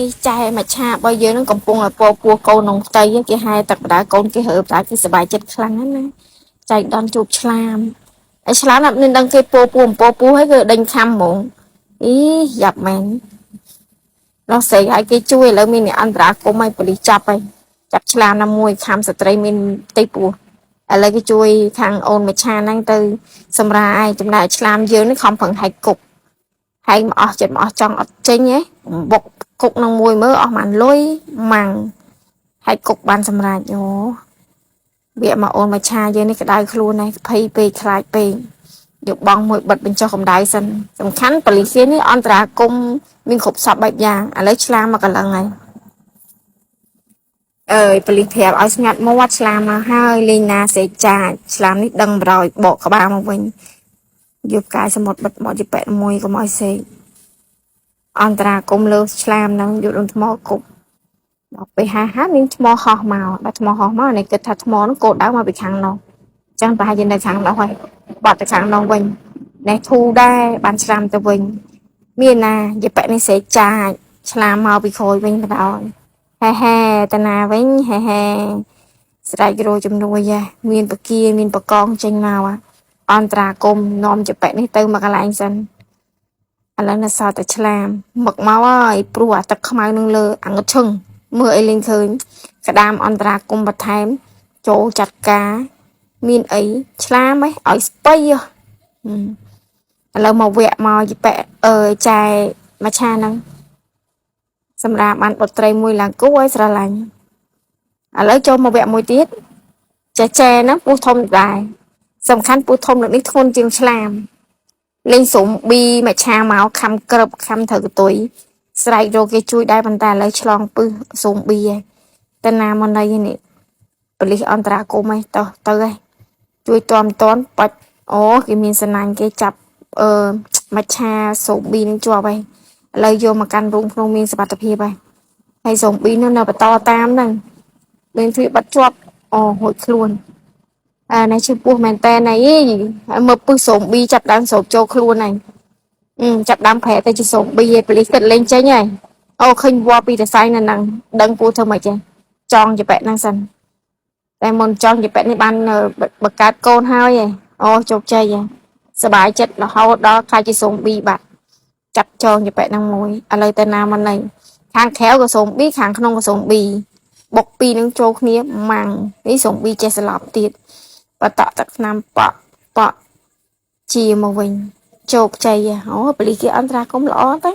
នេះចែមច្ឆារបស់យើងនឹងកំពុងតែពោពោះកូនក្នុងផ្ទៃគេហែទឹកបដាកូនគេរើបដាគេសប្បាយចិត្តខ្លាំងណាស់ណាចែកដនជួបឆ្លាមហើយឆ្លាមអត់មានដឹងគេពោពោះអំពោពោះហើយគឺដេញខំហ្មងអីយ៉ាប់មែនដល់ស្រីឲ្យគេជួយឥឡូវមានអ្នកអន្តរាគមន៍ឲ្យប៉ូលីសចាប់ហើយចាប់ឆ្លាមណាមួយខំស្ត្រីមានផ្ទៃពោះឥឡូវគេជួយខាងអូនមច្ឆាហ្នឹងទៅសម្រាយចំណែកឆ្លាមយើងនេះខំប្រឹងហែកគុក ហែងមកអស់ចិត្តមកអស់ចង់អត់ចេញហ៎បុកគុកនឹងមួយមើលអស់ម៉ានលុយម៉ាំងហើយគុកបានសម្រាប់អូវាមកអូនមកឆាយើងនេះក្តៅខ្លួននេះភ័យពេកខ្លាចពេកយកបងមួយបិទបញ្ចុះកម្ដៅសិនសំខាន់ប៉ូលីសនេះអន្តរាគមមានគ្រប់សពបែបយ៉ាងឥឡូវឆ្លាមមកកន្លងហើយអើយប៉ូលីសប្រាប់ឲ្យស្ងាត់មាត់ឆ្លាមមកហើយលេងណាសេចាចឆ្លាមនេះដឹងបរោយបកក្បាលមកវិញយកផ្កាយសមុទ្របិទមាត់ជាប៉ែមួយកុំឲ្យសេក អន្តរាគមលើឆ្លាមហ្នឹងយកដុំថ្មគប់ដល់ពេលហាហាមានថ្មហោះមកដល់ថ្មហោះមកនេះគិតថាថ្មហ្នឹងគោដៅមកពីខាងនោះអញ្ចឹងប្រហែលជានៅខាងនោះហើយបត់ទៅខាងនោះវិញនេះធូរដែរបានឆ្លាមទៅវិញមានណាយប៉នេះសេចាចឆ្លាមមកពីក្រោយវិញបណ្ដោយហែហែតាណាវិញហែហែស្រែករោជំនួយហ៎មានបកាមានបកងចេញមកអន្តរាគមនាំចប៉នេះទៅមកកន្លែងសិន ឥឡូវនៅសល់តែឆ្លាមមកមកហើយព្រោះអាទឹកខ្មៅនឹងលើអាងឹតឈឹងមើលអីលេងឃើញក្តាមអន្តរាគមបន្ថែមចូលចាត់ការមានអីឆ្លាមហ៎ឲ្យស្បៃហ៎ឥឡូវមកវគ្គមកយប៉ែអើចែមួយឆាហ្នឹងសម្រាប់បានបុត្រីមួយឡើងគួរឲ្យស្រឡាញ់ឥឡូវចូលមកវគ្គមួយទៀតចែចែហ្នឹងពោះធំដែរសំខាន់ពោះធំលើកនេះធ្ងន់ជាងឆ្លាម លេងសុំប៊ីមួយឆាមកខំក្រឹបខំត្រូវកតុយស្រែករកគេជួយដែរប៉ុន្តែឥឡូវឆ្លងពឹសសុំប៊ីឯងតណាមកណីនេះប៉ូលីសអន្តរាគមឯងតោះទៅឯងជួយតាំតាន់បាច់អូគេមានសណាញ់គេចាប់អឺមួយឆាសុំប៊ីនឹងជាប់ឯងឥឡូវយកមកកាន់រូងក្នុងមានសុវត្ថិភាពឯងហើយសុំប៊ីនោះនៅបន្តតាមហ្នឹងមានទ្វារបិទជាប់អូហួចខ្លួនអានេះឈឺពោះមែនតើណៃហើយមើលពឹសសូមប៊ីចាប់ដើមស្រូបចូលខ្លួនហើយ ចាប់ដើមប្រែទៅជាសូមប៊ីឯប៉ូលីសគិតលេងចេញហើយអូឃើញវល់ពីតសៃនៅហ្នឹងដឹងពូធ្វើម៉េចចេះចងជាប៉ែហ្នឹងសិនតែមុនចងជាប៉ែនេះបានបង្កើតកូនហើយឯងអូជោគជ័យហ៎សบายចិត្តរហូតដល់ខ្លាចជាសូមប៊ីបាត់ចាប់ចងជាប៉ែហ្នឹងមួយឥឡូវទៅណាមកណីខាងក្រៅក៏សូមប៊ីខាងក្នុងក៏សូមប៊ីបុកពីរនឹងចូលគ្នាម៉ាំងនេះសូមប៊ីចេះស្លាប់ទៀតបតក់ទឹកថ្នាំប៉ក់ប៉ក់ជាមកវិញ ជោគជ័យហ៎អូប៉ូលីសគេអន្តរាគមន៍ល្អតែ